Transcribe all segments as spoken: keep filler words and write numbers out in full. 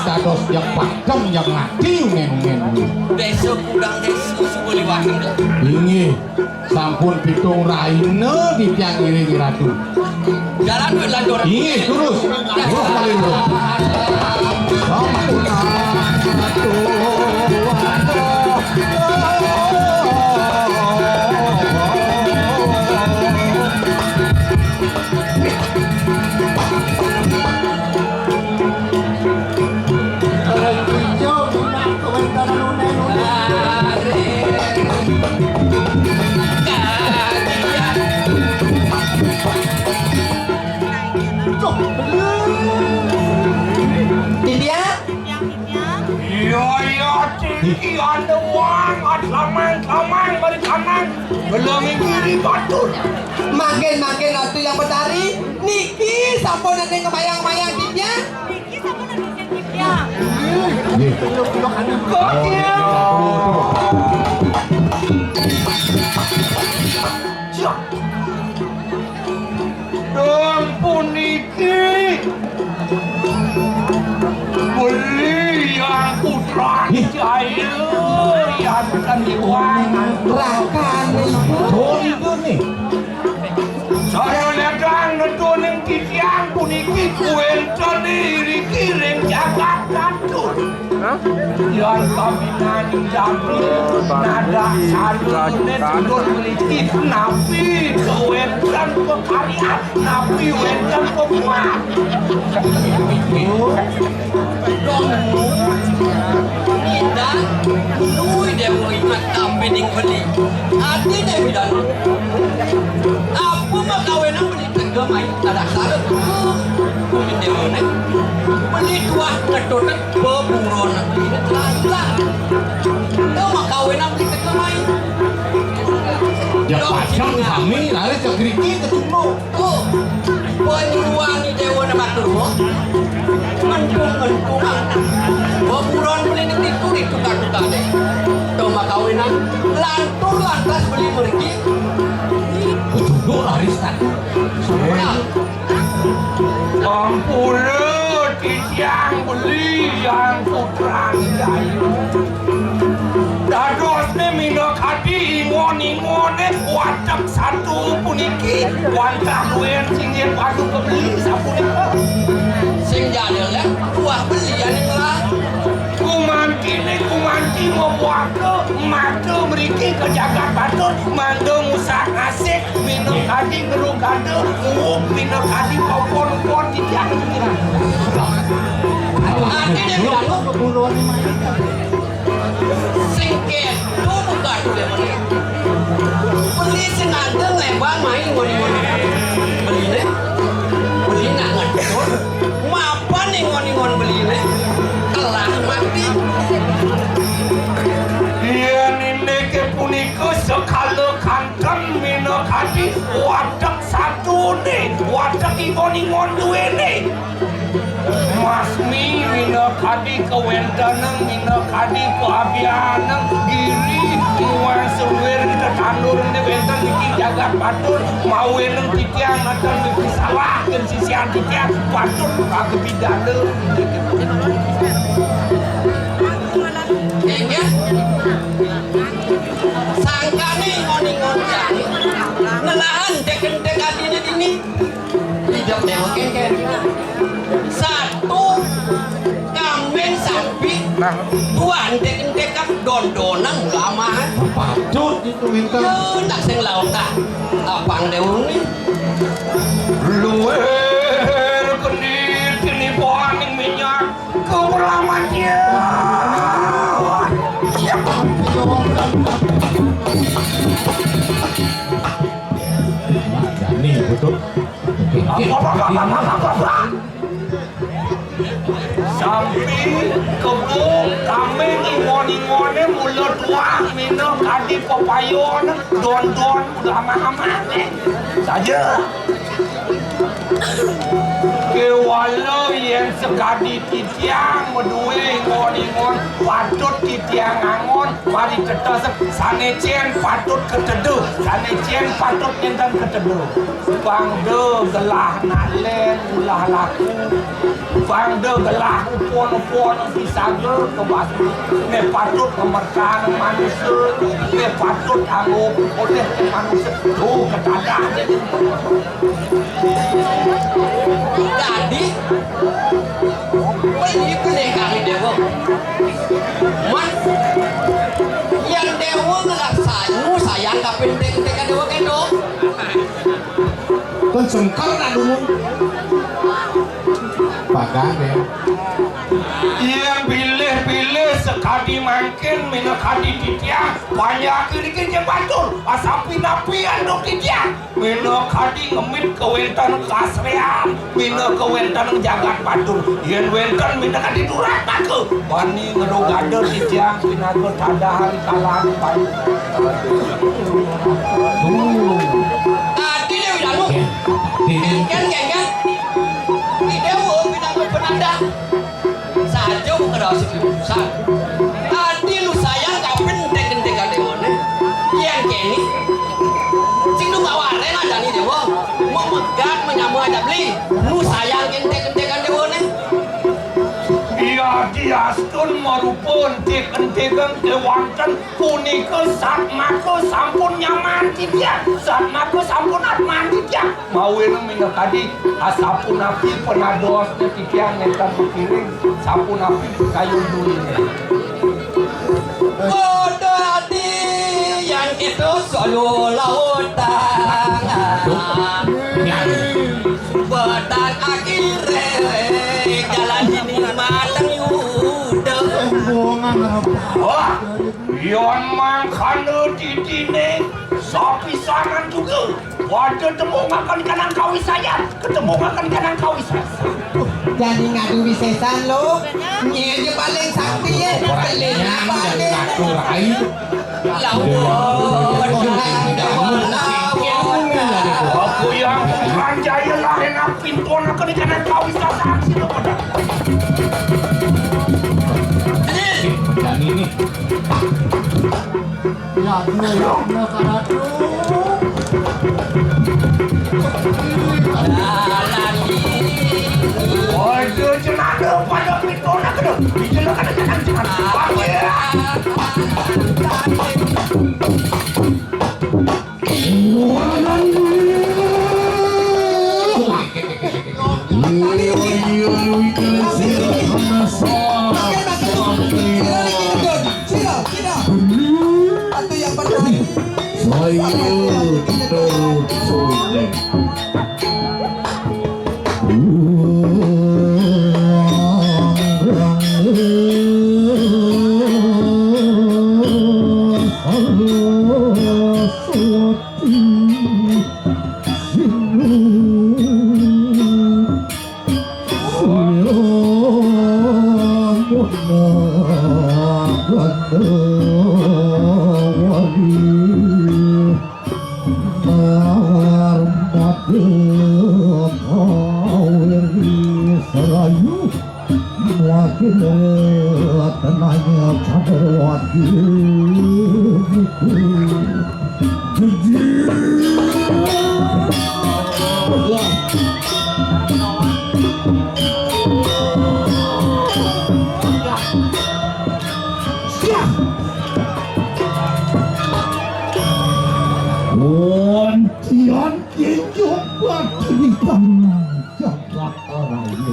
Dados yang padem yang ngati, ungen-ungen. Desa Kudang Desa Sukuliwati. Inggih. Sampun pitung rahina titiang ngiring Ratu. Jalan wis lanjut. Inggih, terus. Terus malih, terus. Sampun. Titiang? Iya, iya, tinggi, ada wang, atlamang, tlamang, balik kanan, belum ini batur. Makin-makin Ratu yang Betari, niki sampun ada kemayang-mayang, Titiang? Niki sampun ada Titiang. Nggih. Kok iya? Dan puniki beli yang putra jaya yang diwangan. Rakan. Oh, itu nih. Saya datang netuning titiang puniki kuwenten iriki ring jagat Katur. Yan kawinan jami nadak sarune sedulur mriki napi kawenten pakaryan, napi wenten pamuat. Dong, ngidan, nuwi dewa ingat tapi ning beli. Ati dewi dan apa makawenan beli tega mai kada sare. Kuwi dewane. Beli tuah ngetut beburon. Lailah. Tuh makawenan beli tega mai. Ya, dong, pacang sami, laris ke geriki, ke sumno. Oh, panyuruan ni dewa ne matur, oh. Ngentung-ngentungan. Beburon beli niku ditukar-tukar deh. To makawinan, lantur lantas beli mergi. Duduk laris tadi. Nah. Ampura titiang beli yang putra jaya. Dadosne minakadi ingon-ingone watek satu puniki wantah duen singgih padu kebeli sapunika. Sing jane lek buah belian ing lah. Kumantine kumanti mabuaka mata mriki ka jagat Batur mangda ngusah asik minakadi gerugada uwuk minakadi popon-popon titiang pikiran. Artine anu sing kedo buka dule mene. Beli sing ada nglebang main ngoni-ngoni. Beline, beli nak ngedur. Mapan ning ngoni-ngon beline. Telah mati. Yen inike punika sekala kanten minakadi watek satune, watek ingon-ingon duwene. Masmi minakadi kawentenan, minakadi kaabyanan, giri tuan seluwir tetandurne wenten niki jagat Batur, mawinan titiang nenten niki salah ken sisian titiang Batur kagepidana. Inggih. Sangkane ngoni-ngoni jani. Ngenahan dek-dek adine dini. Tidak dewa kengken. Satu kambing sapi. Nah. Dua entek-entekan dondonan ulama. Patut itu minta. Yo, tak sing lawan tak. Apang dewa ni. Luwih kendit ini buaning minyak. Kepala mati. Jani betul. Sampi kebo kami ingon-ingone mula tuah mina kadi pepayon don-don udah aman-aman eh. Saja. Kéwala yén sakadi titiang madué ingon-ingon, patut titiang angon, mari tetes sané cén patut katedda, sané cén patut nénten katedda. Pang da gelah nak lén ulah laku, pang da gelah upon-upon pisaga ka basa, né patut ngamertang manusa, né patut anggo olih manusa. Tuh, ketadah. Dadi, beli pelih kami déwa. Man, yén déwa ngelaksanang sayang kaping entik-entikan déwa kéto. Kan sengker nak dumun. Pagah deh. Yén bilih-bilih sakadi mangkin minakadi titiang, panjaké niki jeng batur. Asapi-napi antuk titiang. Minakadi ngemit kawéntenan kasréan, mina kawéntenan jagat batur. Yén wénten minakadi durataka, bani ngrogada titiang pinaka tadahan kalahan bayu. Adi Déwi Danu. Kénkén, kénkén. Ida wau pinaka penanda. Saja buka raos iki urusan. Adi lu sayang kapin entek-entekan déwané. Yén kéné, sing nu kawarén ajani déwa. Memegat menyama aja beli. Nu sayang entek-entekan déwané. Iya, diastun marupa entek-entekan kéwanten. Punika satmaka sampun nyaman titiang, satmaka sampun atman titiang. Mawena minakadi, asapunapi panadosné titiang nénten makiring, sapunapi kayun duliné. Padha ati yén kita saya lautan. Sumbatan akhiré jalan ini mateng yuda. Wah, yén mangkana titiné sapisanan juga. Waduh, tembungaken kanang kawisayan, ketembungaken kanang kawisayan. Jadi ngadu wisésan lo, nyé aja paling sakti ya, paling apa deh. Aku yang bukan jaya lah enak pintuan aku di kanang kawisayan sih lo pada. Dan ini. Ya, ya, ya, karatu. Aduh, jenaka pada pitona kena. Dijelaka dengan jenaka. Panggil. Serayu. Makin tenangnya Candrawati. Siap. Wontian kinjung batu di tangan jagat raya.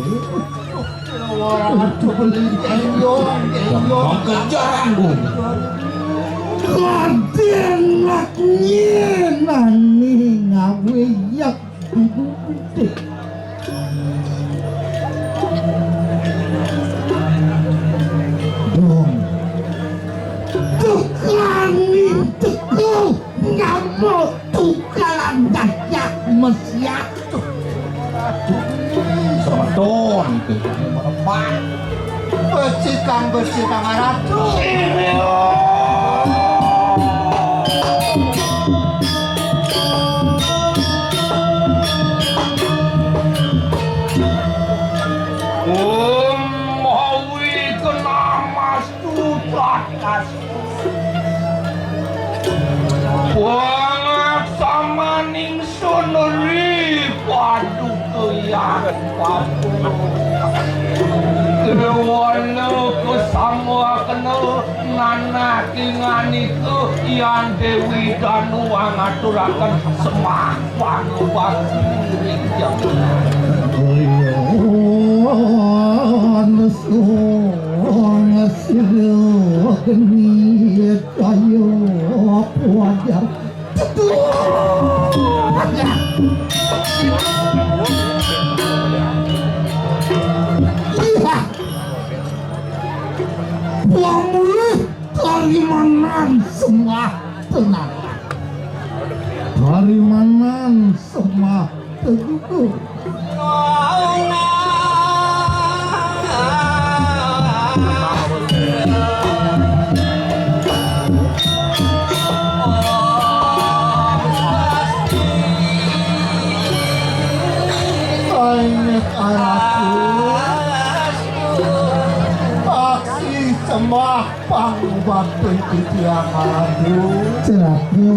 Ora atuh beli kinjung, kinjung. Gampang kejar, Anggun. Kadén nak nyenani ngawe yak. Dong. Tekaning teka nama tukalan dajak mesiat. Semeton itu yang merebak. Becikang becikang ratu. Sunuri paduka yang paduka. Kewala kesama kena nanak inganika yang Dewi Danu angaturaken sembah pangubakti ring jagat. Ayo, nesu, ngesir, geni, kaya, pajar. Iya. Pamulih karimanan sembah tenang. Karimanan sembah tegugu. Anak anakku, aksi sembah pangubakti titiang adu. Celaka.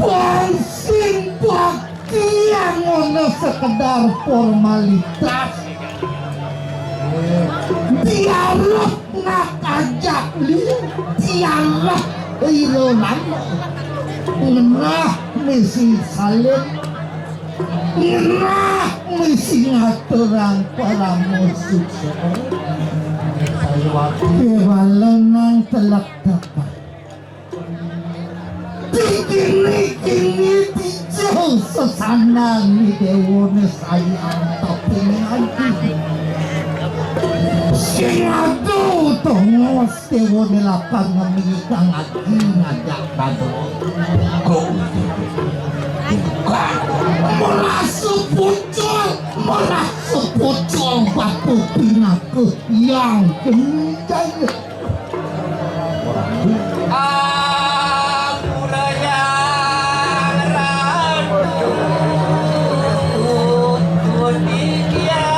Pang sing bakti yang ngono sekedar formalitas. Diarep nak ajak li, diarep ilo lama. Ngenah misi salin, ngenah misi ngaturang parama sukses. Kewala nang telak dapat. Dikini-kini dijauh sesanan ni dewane sayang tapi ngaji. Sing adu tongos dewane lakar ngemi kang aji ngajak dado. Kok bukan merasa pucul, merasa pucul batu pinaka yang kencang. Ampura yang ratu demikian.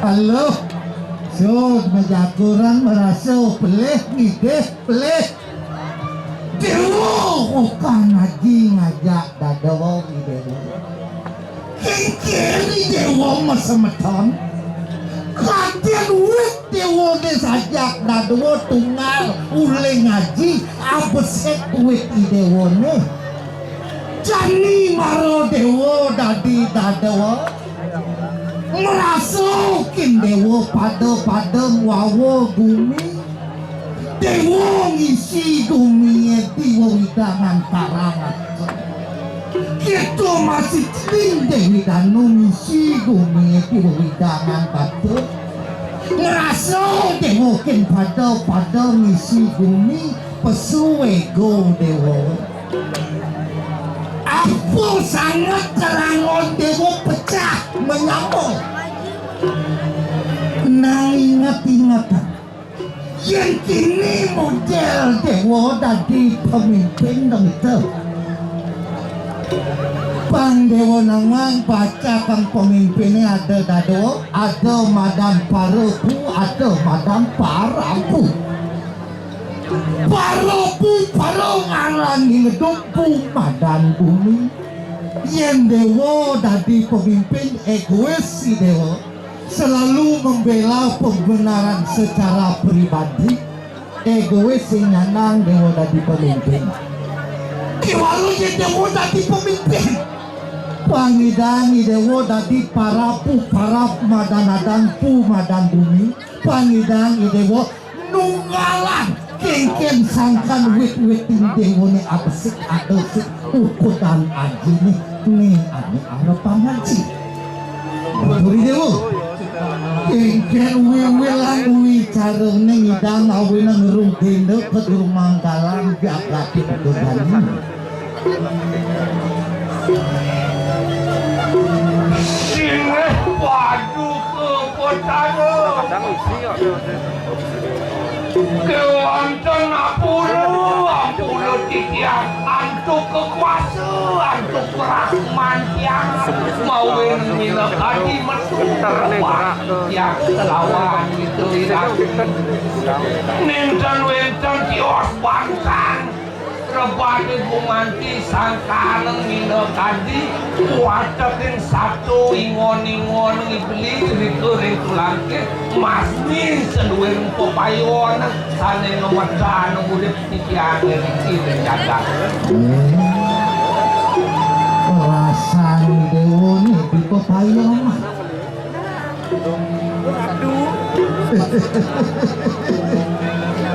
Halo, sud majakuran merasa pelih ngidih pelih. Dewa bukan ngaji ngajak dado di dewa. Kengkeri dewa masemeton. Kadén wit dewane sajak dadua tunggal ulih ngaji abesik wit i dewane. Jani mara dewa dadi dadua. Ngrasa kin dewa pada-pada ngwawa gumi. Dewa ngisi gumie di wewidangan karang. Kita masih celing Dewi Danu ngisi gumie di wewidangan batu. Ngrasa dewa kin pada-pada ngisi gumi pesu ego dewa. Apa sanget kerangon dewa pecah menyambung. Nang inget-ingetan. Yén kini modél déwa dadi pemimpin dong itu. Pang déwa nangang baca kang pemimpiné ada dado, ada madan parabu, ada madan parabu. Parabu para ngarani ngeduk bu madan bumi. Yén déwa dadi pemimpin egois si déwa. Selalu membela pembenaran secara pribadi, egois sing nyanang déwa dadi pemimpin. Kéwala yén déwa dadi pemimpin. Pangidang i déwa dadi parapu parap madan-adan pu madan bumi. Pangidang i déwa nunggalan kéngkén sangkan wit-witing déwané abesik adesik ukudan ajiné né ané arep pangaji. Puri déwa. Kéngkén wiwilang wicarané ngidang awinang rugénda kedurmanggalan jagaté bedodané. Singgih paduka Betara. Kéwanten apura Ampun titiang antuk kekuasa, antuk prahman tiang, mawinan minakadi metu rebah tiang kelawan itu. Nénten wénten tios pantang rebah gumanti sangkaning minakadi wateking sato ingon-ingon ibli rika ring tulangking masmi saluiring pepayon sané ngemedang urip titiangé niki ring jagat. Rasan déwa né di pepayon.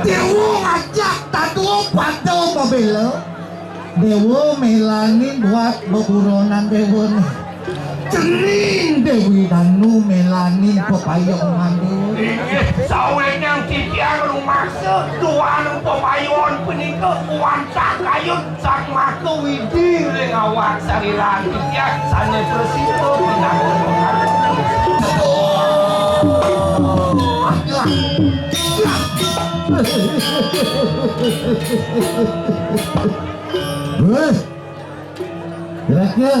Déwa ngajak dadua pada mabéla. Déwa mélanin buat beburonan déwa né. Cening Déwi Danu mélanin pepayon déwa. Inggih, sawetnya titiang rumaksa duaning pepayon punika wantah kayun sang maka widi ring awak sariran titiang sané prasida pinaka. Wéh, Raja.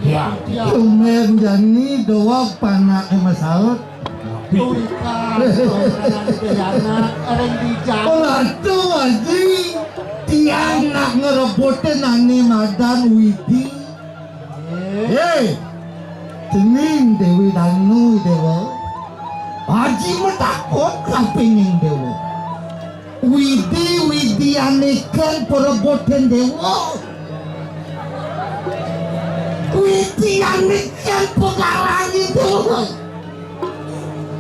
Ya, ya. Tumben jani dogén panaké masaut. Tuh, Ika, anak, ring dijang. Oh, atuh, Aji. Tiang nak ngrebutin ané madan Widi. Héi, cening Déwi Danu, Déwa. Aji matakon kapining Déwa. Widi, Widi ané kén parebutin Déwa. Widi ané kén pagarangin Déwa.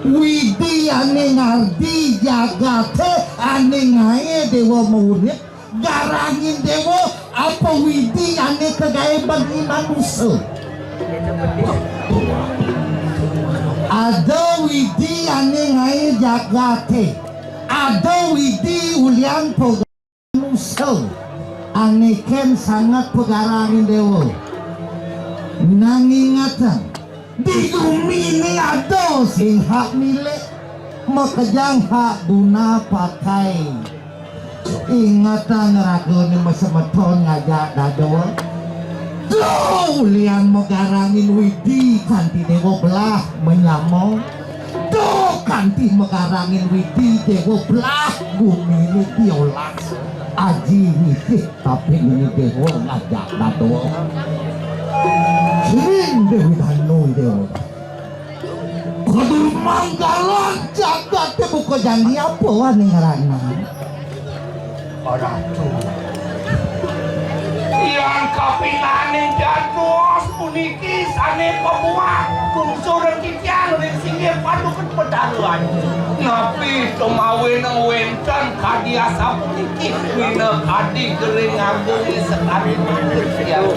Widi ané ngardi jagaté, ané ngaé Déwa maurip, garangin Déwa, apa Widi ané kagaé bani manusa. Ada Widi ané ngaé jagaté. Ada Widi ulian manusa ané kén sanget pagarangin Déwa. Nang ingetang, di gumi né ada sing hak milik, makejang hak guna pakai. Ingetang ragané masemeton ngajak dadua. Duh, ulian magarangin Widi kanti Déwa belah manyama. Duh, kanti magarangin Widi Déwa belah guminé diolas. Aji nitih tapi ini Déwa ngajak dadua. Cening Déwi Danu Déwa. Kadur manggalan jagaté buka jani apa ané ngrana. Ratu. Yan kapinaning dados puniki sané pabuat kungsuran titiang ring singgih paduka Betara. Napi to mawinan wénten kadi asapuniki, minakadi gering agung sekadi mangkin titiang.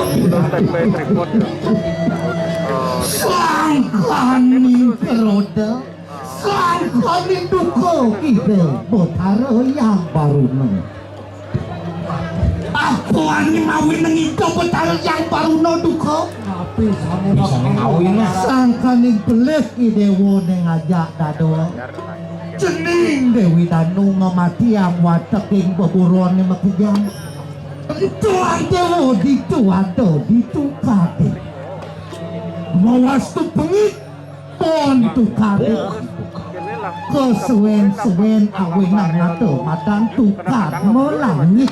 Sangkaning kroda. Sangkaning duka Ida Betara Hyang Baruna. Apa ané mawinan Ida Betara Hyang Baruna duka? Napi sané mawinan? Sangkaning pelih I Déwa né ngajak dadua. Cening Déwi Danu ngamatiang wateking beburoné makejang. Ento Déwa ditu ada, ditu kadé. Mawastu pengit. Pon tukad. Kasuén-suén awinan ada madan tukad malangit.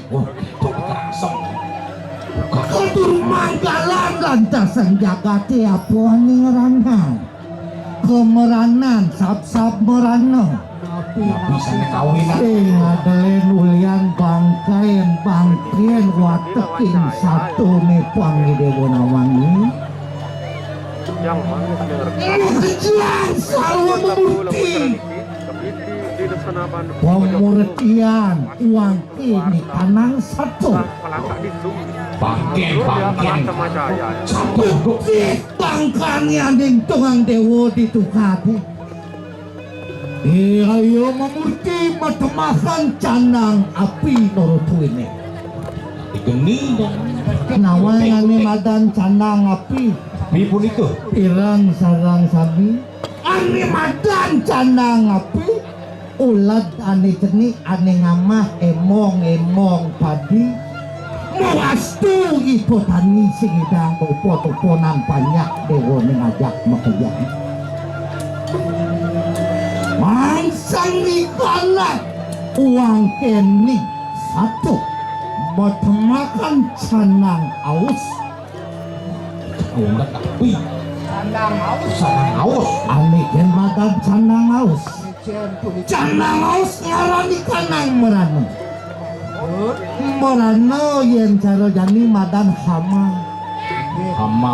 Katur manggalan lantasan jagaté apa ané ngrana. Kamrana, sab-sab mrana. Napi sané kawinan? Sing adelin ulian bangkén, bangkén wateking satuné pang Déwa Nawang. Yang manis dengar. Makejang sarwa pamurti. Pamurtian uang kini tanang satu. Bangkén, bangkén. Bukti bangkané aning tuang déwa ditukad. Iya, iya, mamurti matemahan canang api Naratuwiné. Digeni, nawang ané madan canang api. Api punika. Pirang sareng sami. Ané madan canang api. Ulad ané cenik, ané ngamah, émbong-émbong padi. Mawastu ipun tani sing nyidang upa-upanan panjak déwa ning ajak makejang. Mangsang ikana wangkéning satu matemakan canang aus. Ulet api. Canang aus. Canang aus. Ané kén madan canang aus. Canang aus ngarani kanang merana. Merana yén cara jani madan hama. Hama.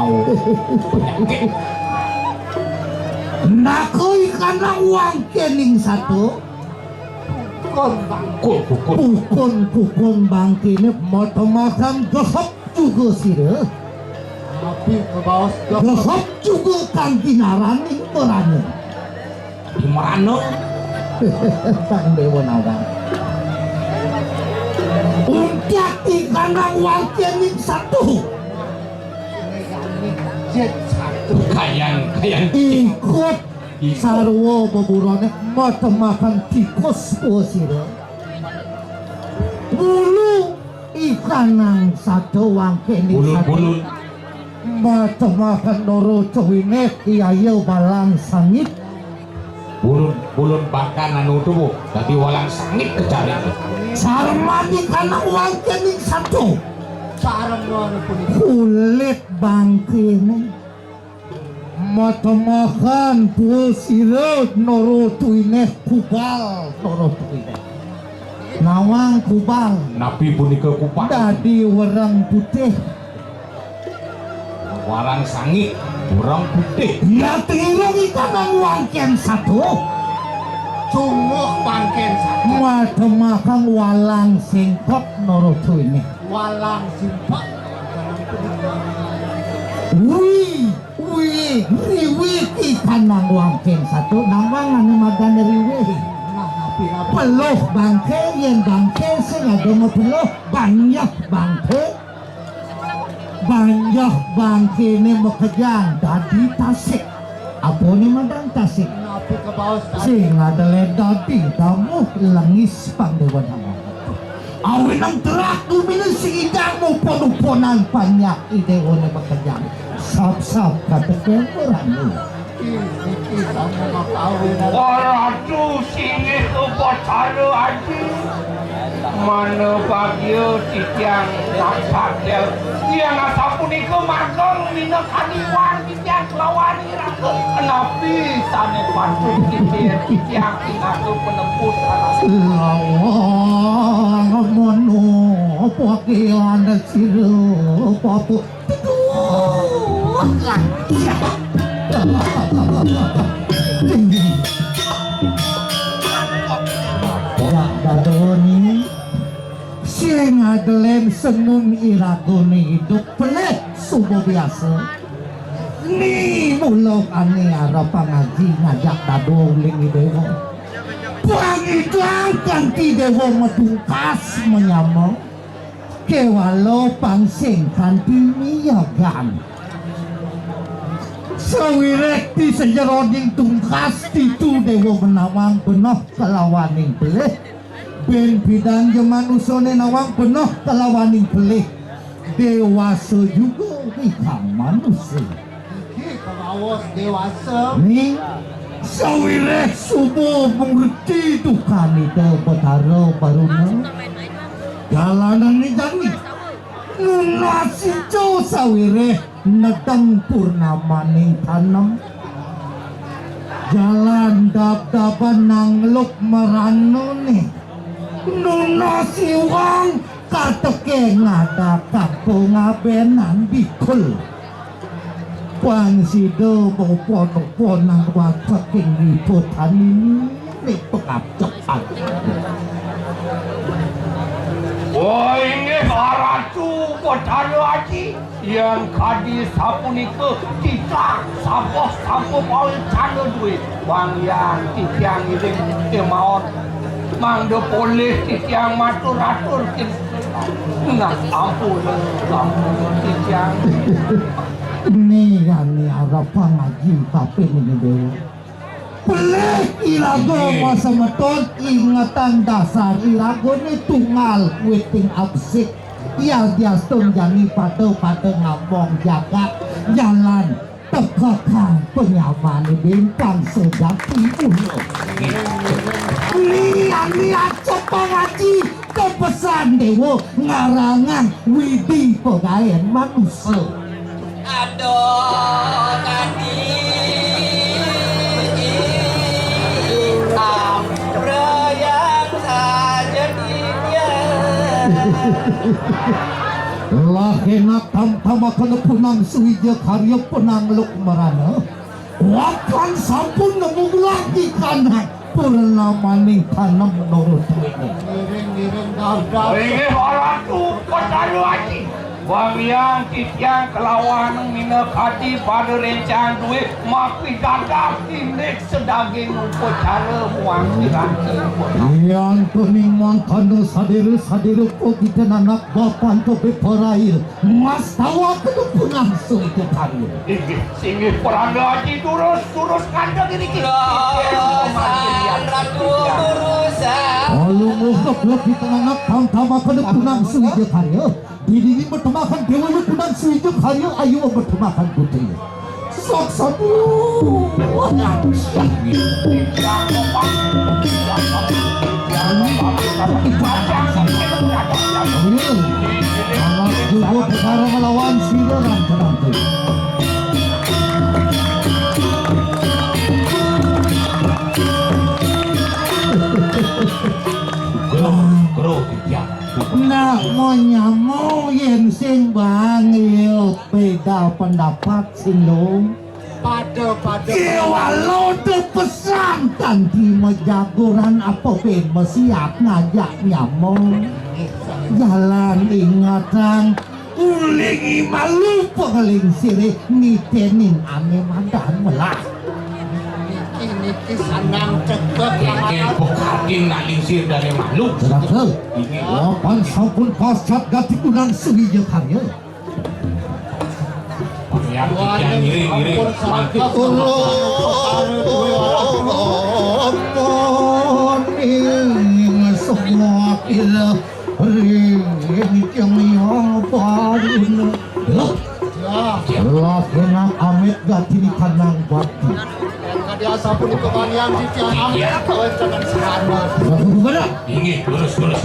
Naka ikana wangkéning satu. Kukun bangkén. Kukun, kukun. Kukun, kukun bangkéné matemakan gehep juga sira. Napi kabaos gehep? Gehep juga kang ginarani merana. Di merana? Sang Déwa Nawang. Untiak ikana wangkéning satu. Jit satu. Kayang, kayang. Ikut sarwa beburoné matemakan tikus pua sira. Bulu ikanang satu wangkéning satu. Bulun, bulun. Matemakan noro cawiné yaya walang sangit. Bulun, bulun bangkan anu tubuh dadi walang sangit kecari. Sarman ikana wangkéning satu. Sarman punika. Kulit bangkéné. Matemakan pua sira noro tuinéh kubal, noro tuinéh. Nawang kubal. Napi punika kubal? Dadi wereng putih. Warang sangit, wereng putih. Ya, tiru ikana wangkén satu. Cunguh wangkén satu. Matemakan walang singkep noro tuinéh. Walang singkep. Wi. Wi, riwih ikana wangkén satu, nawang anu madané riwih. Nah, napi, napi? Peluh bangké, yén bangké sing ada mapeluh, banjah bangké. Banjah bangkéné makejang dadi tasik. Apané madan tasik? Napi kabaos tasik? Sing ada lén dadi damuh lengis pang déwa nawang. Awinang terak guminé sing idang mupun-upunan panjak i déwané makejang. Sap-sap kateké merana. Niki sampun makawinan. Waratu singgih upacara aji. Mana bagia titiang nak sadel. Yén asapunika marga minakadi wan titiang kelawan Napi sané patut titiang, titiang pinaka penebus anak? Lawang mano pakian sira papu. Ora dadoni sing adelén senun iragané idup pelih suba biasa. Ni mula ané arep pangaji ngajak dadua uling i déwa. Pangidang kanti déwa matungkas manyama. Kéwala pang sing kanti miyagan. Sawiréh ti sajeroning tungkas ditu déwa menawang beneh kalawaning pelih. Bén pidan ja manusané nawang beneh kalawaning pelih. Déwasa juga ikang manusa. Iki kabaos déwasa. Ning sawiréh suba murti dukan Ida Betara Baruna. Jalanan jani. Nunas ijo sawiréh nedeng purnamaning tanem. Jalan dab-daban nangluk meranané. Nunas iwang kateké ngadak kampung abénan bikul. Pang sida mupun-upun nang watek ing liputan ini pengabdek ati. Oh, inggih Ratu Betara Aji, yén kadi sapunika titah sampun sampun pawicana duit. Wanggian titiang ngiring kémaon. Mangda polih titiang matur-atur kin-, nah, ampun, ampun titiang. Ini yang arep pangaji tapi ini déwa. Pelih iraga masemeton, ingetang dasar iragané tunggal witing absik. Yadiastun jani pada-pada ngabong jagat, jalan teka ka panyamané bintang sejati ula. Lian-lian cepang aji, kepesan déwa ngarangan widi pagaén manusa. Aduh, Kadi. Ampura yang saja dia. Lahéna tamtamaken punang suwija karya punang luk marana. Wakan sampun nemu lagi kanak purnamaning tanem nurut wéné. Ngiring-ngiring garda. Inggih Ratu Petara Aji. Wangiang titiang kelawan Mina Kadi pada rencang duit mapi gagah indik sedaging upacara muang piranti. Yan kuning mangkana sadira-sadira pogiten anak bapan tobe parail. Mas tawa kedukunan suwita karya. Inggih, singgih perangga aji durus, durus ngandheng iriki. Durus, Ratu, durus. Alungguh keblek di tengah tangtama kedukunan suwita karya. Didini bertemakan dewa lukunan suwita karya, ayo bertemakan putri. Sok satu. Anak juga perkara melawan sira lan penantu. Kro, kro, titiang. Nak mau nyamuk yen sing bangil beda pendapat sing dong. Pada-pada. Kéwala pesan kanthi majaguran apa ben mesiat ngajak nyamuk. Jalan ingatang uling malu pengeling sirih nitenin ane madan melah. Niki, niki sanang cekek. Niki pekadin nak lingsir dari malu. Sedangkan ini. Lapan sampun pascat gati kunang suwija karya. Yang ngiring-ngiring. Mantap. Ning semua kira ring yang yang baru. Ya. Lakenak amit gatini kanang bakti. Kadi asapunika kalian titiang amit kawentenan sarana. Lagu gubernur. Inggih, lurus, lurus.